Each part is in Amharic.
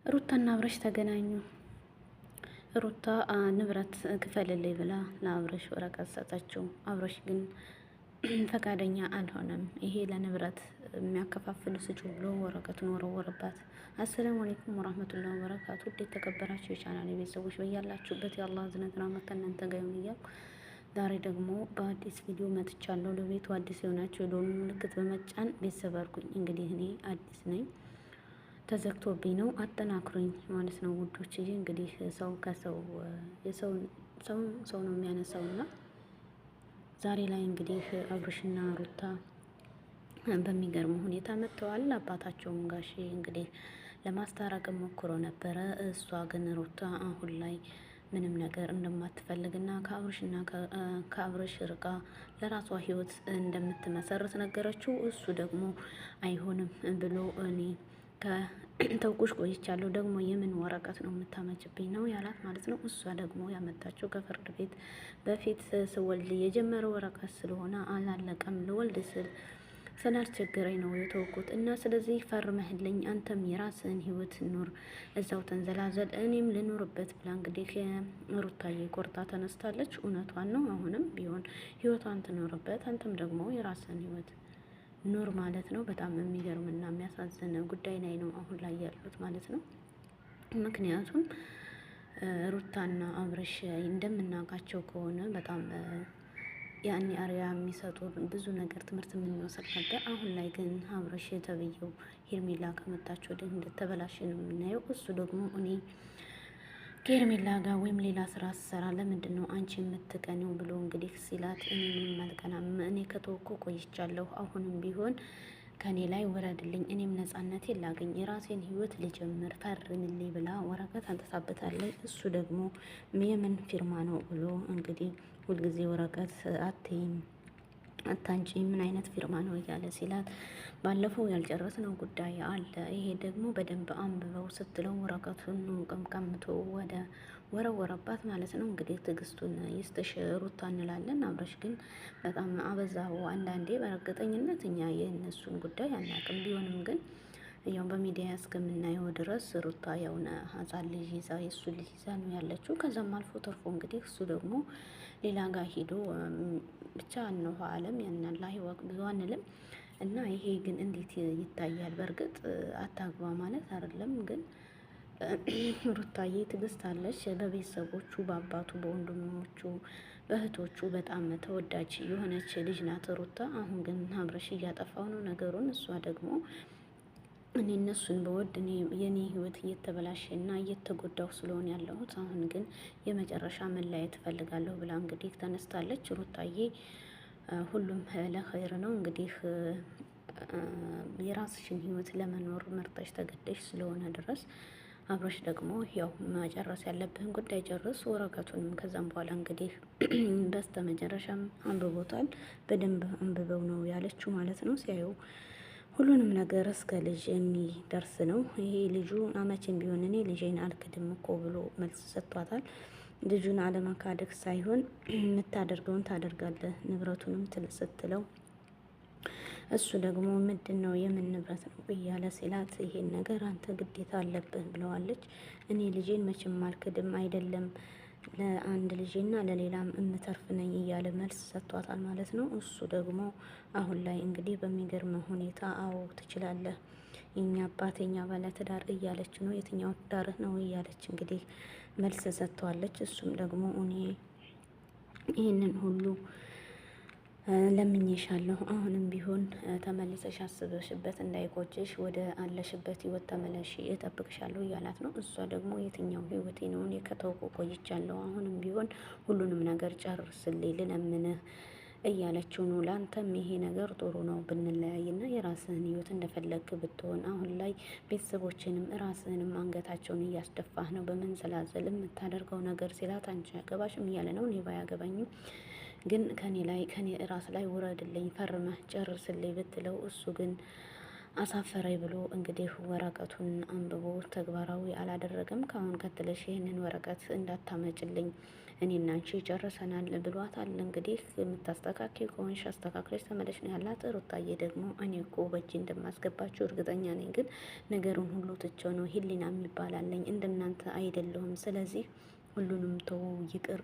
ሩታና አብረሽ ተገናኙ። ሩታ ንብረት ክፈልልኝ ብላ ለአብረሽ ወረቀት ሰጠችው። አብረሽ ግን ፈቃደኛ አልሆነም። ይሄ ለንብረት የሚያከፋፍሉ ስጩ ብሎ ወረቀቱን ወረወረባት። አሰላሙ አለይኩም ወራህመቱላሂ ወበረካቱ። እንዴት ተከበራችሁ የቻናል ቤተሰቦች፣ በያላችሁበት የአላህ እዝነት ረህመት ከእናንተ ጋር ይሁን እያልኩ ዛሬ ደግሞ በአዲስ ቪዲዮ መጥቻለሁ። ለቤቱ አዲስ የሆናችሁ የደወል ምልክት በመጫን ቤተሰብ አድርጉኝ። እንግዲህ እኔ አዲስ ነኝ፣ ተዘግቶብኝ ነው፣ አጠናክሩኝ ማለት ነው ውዶች። እንግዲህ ሰው ከሰው የሰው ሰው ሰው ነው የሚያነሳውና ዛሬ ላይ እንግዲህ አብርሽና ሩታ በሚገርም ሁኔታ መጥተዋል። አባታቸውም ጋሼ እንግዲህ ለማስታረቅ ሞክሮ ነበረ። እሷ ግን ሩታ አሁን ላይ ምንም ነገር እንደማትፈልግና ከአብርሽና ከአብርሽ ርቃ ለራሷ ሕይወት እንደምትመሰርት ነገረችው። እሱ ደግሞ አይሆንም ብሎ እኔ ከተውኩሽ ቆይቻለሁ፣ ደግሞ የምን ወረቀት ነው የምታመጭብኝ ነው ያላት ማለት ነው። እሷ ደግሞ ያመጣችው ከፍርድ ቤት በፊት ስወልድ የጀመረ ወረቀት ስለሆነ አላለቀም፣ ልወልድ ስል ስላልቸገረኝ ነው የተውኩት እና ስለዚህ ፈርመህልኝ አንተም የራስህን ህይወት ኑር፣ እዛው ተንዘላዘል፣ እኔም ልኑርበት ብላ እንግዲህ ሩታዬ ቆርጣ ተነስታለች። እውነቷን ነው። አሁንም ቢሆን ህይወቷን ትኖርበት፣ አንተም ደግሞ የራስህን ህይወት ኑር ማለት ነው። በጣም የሚገርምና የሚያሳዝን ጉዳይ ላይ ነው አሁን ላይ ያሉት ማለት ነው። ምክንያቱም ሩታና አብርሽ እንደምናውቃቸው ከሆነ በጣም ያኔ አርያ የሚሰጡ ብዙ ነገር ትምህርት የምንወስድ ነበር። አሁን ላይ ግን አብርሽ የተብየው ሄርሜላ ከመጣች ወዲህ እንደተበላሸ ነው የምናየው። እሱ ደግሞ እኔ ከሄርሜላ ጋር ወይም ሌላ ስራ ስሰራ ለምንድን ነው አንቺ የምትቀኒው ብሎ እንግዲህ ሲላት፣ እኔ ምንም አልቀናም፣ እኔ ከተወኩ ቆይቻለሁ። አሁንም ቢሆን ከኔ ላይ ወረድልኝ፣ እኔም ነጻነቴን ላገኝ፣ የራሴን ህይወት ልጀምር፣ ፈርምልኝ ብላ ወረቀት አንተሳበታለች። እሱ ደግሞ የምን ፊርማ ነው ብሎ እንግዲህ ሁልጊዜ ወረቀት አትይም አታንጪ ምን አይነት ፊርማ ነው እያለ ሲላት፣ ባለፈው ያልጨረስነው ጉዳይ አለ፣ ይሄ ደግሞ በደንብ አንብበው ስትለው ወረቀቱን ቀምቀምቶ ወደ ወረወረባት ማለት ነው። እንግዲህ ትዕግስቱን ይስጥሽ ሩታ እንላለን። አብረሽ ግን በጣም አበዛው። አንዳንዴ በእርግጠኝነት እኛ የእነሱን ጉዳይ አናውቅም። ቢሆንም ግን ያው በሚዲያ እስከምናየው ድረስ ሩታ ያውነ ህጻን ልጅ ይዛ የእሱ ልጅ ይዛ ነው ያለችው። ከዛም አልፎ ተርፎ እንግዲህ እሱ ደግሞ ሌላ ጋር ሂዶ ብቻ እነሆ ዓለም ያናላ ይወቅ ብዙ አንልም እና ይሄ ግን እንዴት ይታያል? በእርግጥ አታግባ ማለት አይደለም፣ ግን ሩታዬ ትዕግስት አለች። በቤተሰቦቹ፣ በአባቱ፣ በወንድሞቹ፣ በእህቶቹ በጣም ተወዳጅ የሆነች ልጅ ናት ሩታ። አሁን ግን አብርሽ እያጠፋው ነው ነገሩን። እሷ ደግሞ እኔ እነሱን በወድ እኔ የኔ ህይወት እየተበላሸ እና እየተጎዳሁ ስለሆነ ያለሁት አሁን ግን የመጨረሻ መለያየት እፈልጋለሁ ብላ እንግዲህ ተነስታለች ሩታዬ። ሁሉም ለኸይር ነው እንግዲህ የራስሽን ህይወት ለመኖር መርጠሽ ተገደሽ ስለሆነ ድረስ አብረሽ ደግሞ ያው መጨረስ ያለብህን ጉዳይ ጨርስ፣ ወረቀቱንም ከዛም በኋላ እንግዲህ በስተ መጨረሻም አንብቦታል። በደንብ አንብበው ነው ያለችው ማለት ነው። ሲያዩ ሁሉንም ነገር እስከ ልጅ የሚደርስ ነው። ይሄ ልጁ አመቼም ቢሆን እኔ ልጄን አልክድም እኮ ብሎ መልስ ሰጥቷታል። ልጁን አለመካደግ ሳይሆን የምታደርገውን ታደርጋለህ፣ ንብረቱንም ስትለው እሱ ደግሞ ምንድን ነው የምን ንብረት ነው እያለ ሲላት፣ ይሄን ነገር አንተ ግዴታ አለብህ ብለዋለች። እኔ ልጄን መቼም አልክድም፣ አይደለም ለአንድ ልጄና ለሌላም እምተርፍ ነኝ እያለ መልስ ሰጥቷታል ማለት ነው። እሱ ደግሞ አሁን ላይ እንግዲህ በሚገርም ሁኔታ አዎ ትችላለህ፣ የኛ አባት የኛ ባለ ትዳር እያለች ነው። የትኛው ትዳርህ ነው እያለች እንግዲህ መልስ ሰጥተዋለች። እሱም ደግሞ እኔ ይህንን ሁሉ ለምኜሻለሁ፣ አሁንም ቢሆን ተመልሰሽ አስበሽበት እንዳይቆጭሽ ወደ አለሽበት ህይወት ተመለሽ፣ እጠብቅሻለሁ እያላት ነው። እሷ ደግሞ የትኛው ህይወቴ ነው? እኔ ከተውኩ ቆይቻለሁ። አሁንም ቢሆን ሁሉንም ነገር ጨርስልኝ ልለምንህ እያለችው ነው። ለአንተም ይሄ ነገር ጥሩ ነው ብንለያይና የራስህን ህይወት እንደፈለግክ ብትሆን፣ አሁን ላይ ቤተሰቦችንም ራስህንም አንገታቸውን እያስደፋህ ነው በመንዘላዘል የምታደርገው ነገር ሲላት፣ አንቺ ያገባሽም እያለ ነው። እኔ ባያገባኝም ግን ከኔ ላይ ከኔ ራስ ላይ ውረድልኝ፣ ፈርመህ ጨርስልኝ ብትለው እሱ ግን አሳፈረኝ ብሎ እንግዲህ ወረቀቱን አንብቦ ተግባራዊ አላደረገም። ከአሁን ቀጥለሽ ይህንን ወረቀት እንዳታመጭልኝ እኔና አንቺ ጨርሰናል ብሏታል። እንግዲህ የምታስተካክል ከሆንሽ አስተካክለሽ ተመለሽ ነው ያላት። ሩታዬ ደግሞ እኔ እኮ በእጅ እንደማስገባችሁ እርግጠኛ ነኝ፣ ግን ነገሩን ሁሉ ትቼው ነው፣ ህሊና የሚባል አለኝ፣ እንደናንተ አይደለሁም። ስለዚህ ሁሉንም ተው ይቅር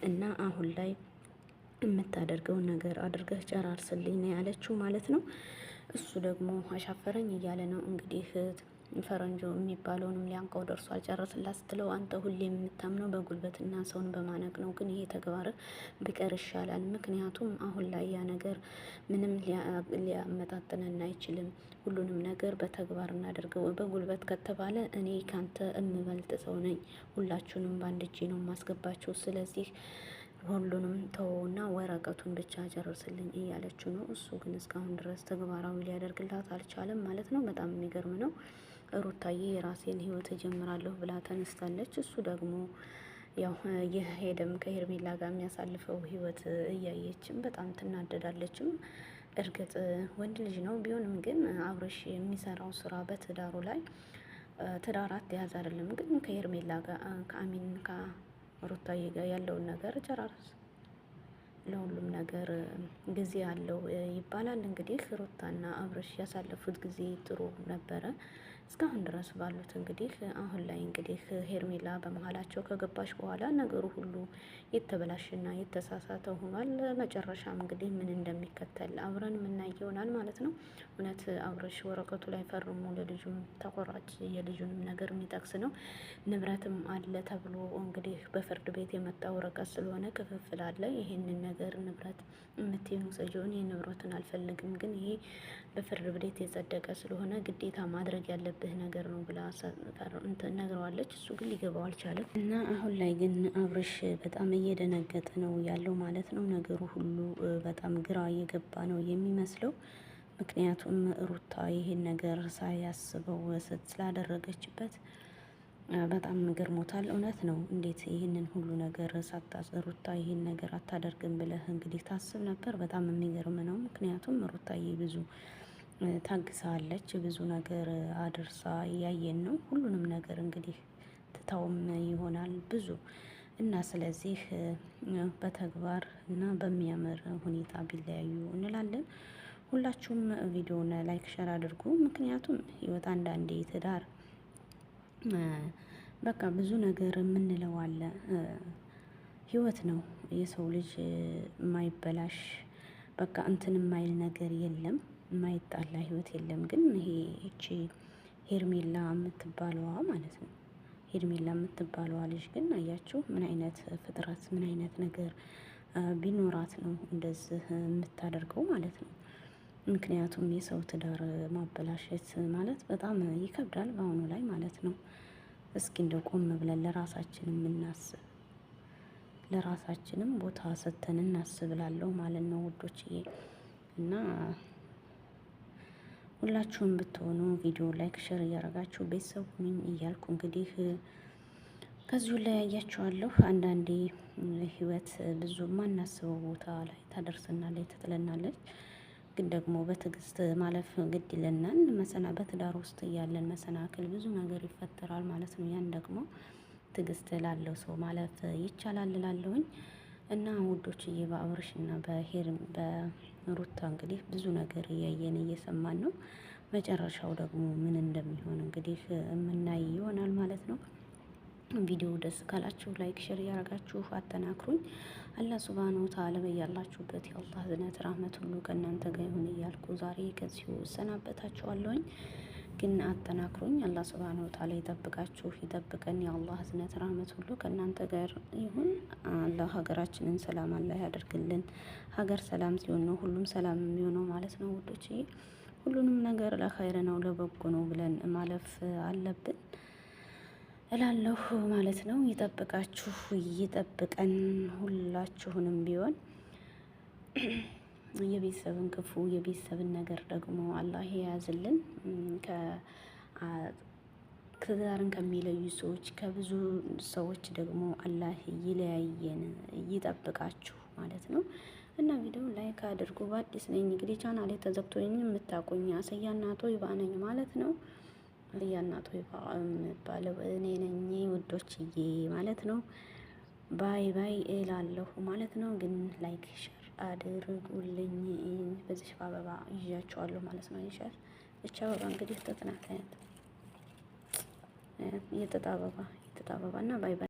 እና አሁን ላይ የምታደርገውን ነገር አድርገህ ጨራርስልኝ ነው ያለችው ማለት ነው። እሱ ደግሞ አሻፈረኝ እያለ ነው እንግዲህ ፈረንጆ የሚባለውንም ሊያንቀው ደርሷል። ጨርስላት ስትለው አንተ ሁሌ የምታምነው በጉልበትና ሰውን በማነቅ ነው፣ ግን ይሄ ተግባር ቢቀር ይሻላል። ምክንያቱም አሁን ላይ ያ ነገር ምንም ሊያመጣጥነን አይችልም። ሁሉንም ነገር በተግባር እናደርገው። በጉልበት ከተባለ እኔ ካንተ እምበልጥ ሰው ነኝ። ሁላችሁንም በአንድ እጄ ነው የማስገባችሁ። ስለዚህ ሁሉንም ተወውና ወረቀቱን ብቻ ጨርስልኝ እያለችው ነው። እሱ ግን እስካሁን ድረስ ተግባራዊ ሊያደርግላት አልቻለም ማለት ነው። በጣም የሚገርም ነው። ሩታዬ የራሴን ህይወት እጀምራለሁ ብላ ተነስታለች። እሱ ደግሞ ያው የሄደም ከሄርሜላ ጋር የሚያሳልፈው ህይወት እያየችም በጣም ትናደዳለችም። እርግጥ ወንድ ልጅ ነው፣ ቢሆንም ግን አብርሽ የሚሰራው ስራ በትዳሩ ላይ ትዳራት ያዝ አይደለም፣ ግን ከሄርሜላ ጋር ከአሚን ሩታዬ ጋር ያለውን ነገር ጨራርስ። ለሁሉም ነገር ጊዜ አለው ይባላል። እንግዲህ ሩታና አብርሽ ያሳለፉት ጊዜ ጥሩ ነበረ እስካሁን ድረስ ባሉት። እንግዲህ አሁን ላይ እንግዲህ ሄርሜላ በመሀላቸው ከገባች በኋላ ነገሩ ሁሉ የተበላሸና የተሳሳተ ሆኗል። መጨረሻም እንግዲህ ምን እንደሚከተል አብረን የምናይ ይሆናል ማለት ነው። እውነት አብርሽ ወረቀቱ ላይ ፈርሞ ለልጁም ተቆራጭ የልጁንም ነገር የሚጠቅስ ነው። ንብረትም አለ ተብሎ እንግዲህ በፍርድ ቤት የመጣ ወረቀት ስለሆነ ክፍፍል አለ። ይሄንን ነገር ንብረት የምትይው ውሰጂው፣ እኔ ንብረትን አልፈልግም፣ ግን ይሄ በፍርድ ቤት የጸደቀ ስለሆነ ግዴታ ማድረግ ያለብህ ነገር ነው ብላ ነግረዋለች። እሱ ግን ሊገባው አልቻለም። እና አሁን ላይ ግን አብርሽ በጣም እየደነገጠ ነው ያለው ማለት ነው። ነገሩ ሁሉ በጣም ግራ እየገባ ነው የሚመስለው። ምክንያቱም ሩታ ይሄን ነገር ሳያስበው ስላደረገችበት በጣም ገርሞታል። እውነት ነው። እንዴት ይህንን ሁሉ ነገር ሩታ ይህን ነገር አታደርግም ብለህ እንግዲህ ታስብ ነበር። በጣም የሚገርም ነው። ምክንያቱም ሩታዬ ብዙ ታግሳለች፣ ብዙ ነገር አድርሳ እያየን ነው። ሁሉንም ነገር እንግዲህ ትታውም ይሆናል ብዙ እና ስለዚህ በተግባር እና በሚያምር ሁኔታ ቢለያዩ እንላለን። ሁላችሁም ቪዲዮውን like፣ share አድርጉ። ምክንያቱም ህይወት አንዳንዴ ትዳር በቃ ብዙ ነገር የምንለው አለ። ህይወት ነው። የሰው ልጅ የማይበላሽ በቃ እንትን የማይል ነገር የለም፣ የማይጣላ ህይወት የለም። ግን ይሄ እቺ ሄርሜላ የምትባለዋ ማለት ነው፣ ሄርሜላ የምትባለዋ ልጅ ግን አያችሁ ምን አይነት ፍጥረት ምን አይነት ነገር ቢኖራት ነው እንደዚህ የምታደርገው ማለት ነው። ምክንያቱም የሰው ትዳር ማበላሸት ማለት በጣም ይከብዳል በአሁኑ ላይ ማለት ነው። እስኪ እንደው ቆም ብለን ለራሳችንም እናስብ፣ ለራሳችንም ቦታ ሰጥተን እናስብ እላለሁ ማለት ነው ውዶችዬ። እና ሁላችሁም ብትሆኑ ቪዲዮ like፣ share እያደረጋችሁ ቤተሰብ ሁኑኝ እያልኩ እንግዲህ ከዚሁ ላይ ያያችኋለሁ። አንዳንዴ ህይወት ብዙ ማናስበው ቦታ ላይ ታደርሰናለች፣ ትጥለናለች። ግን ደግሞ በትዕግስት ማለፍ ግድ ይለናል። በትዳር ውስጥ እያለን መሰናክል ብዙ ነገር ይፈጠራል ማለት ነው። ያን ደግሞ ትዕግስት ላለው ሰው ማለፍ ይቻላል እላለሁኝ። እና ውዶችዬ በአብርሽ እና በሩታ እንግዲህ ብዙ ነገር እያየን እየሰማን ነው። መጨረሻው ደግሞ ምን እንደሚሆን እንግዲህ የምናይ ይሆናል ማለት ነው። ቪዲዮ ደስ ካላችሁ like፣ share እያደረጋችሁ አጠናክሩኝ። አላህ ሱብሃነሁ ወተዓላ በያላችሁበት የአላህ እዝነት ራህመት ሁሉ ከእናንተ ጋር ይሁን እያልኩ ዛሬ ከዚሁ እሰናበታችኋለሁኝ። ግን አጠናክሩኝ። አላህ ሱብሃነሁ ወተዓላ ይጠብቃችሁ፣ ይጠብቀን። የአላህ እዝነት ራህመት ሁሉ ከእናንተ ጋር ይሁን። አላህ ሀገራችንን ሰላም አላህ ያደርግልን። ሀገር ሰላም ሲሆን ነው ሁሉም ሰላም የሚሆነው ማለት ነው ውዶችዬ። ሁሉንም ነገር ለኸይር ነው ለበጎ ነው ብለን ማለፍ አለብን እላለሁ ማለት ነው። ይጠብቃችሁ፣ ይጠብቀን ሁላችሁንም ቢሆን የቤተሰብን ክፉ የቤተሰብን ነገር ደግሞ አላህ የያዝልን። ትዳርን ከሚለዩ ሰዎች ከብዙ ሰዎች ደግሞ አላህ ይለያየን፣ ይጠብቃችሁ ማለት ነው። እና ቪዲዮ like አድርጉ። በአዲስ ነኝ እንግዲህ ቻናሌ ተዘግቶኝ የምታቆኝ አስያና ጦይባ ነኝ ማለት ነው። አስያና ጦይባ የምባለው እኔ ነኝ ውዶችዬ ማለት ነው። Bye bye እላለሁ ማለት ነው። ግን like share አድርጉልኝ። በዚህ አበባ ይዣቸዋለሁ ማለት ነው። Share እቻ አበባ እንግዲህ ጥጥ ናት። የጥጥ አበባ የጥጥ አበባ እና bye bye።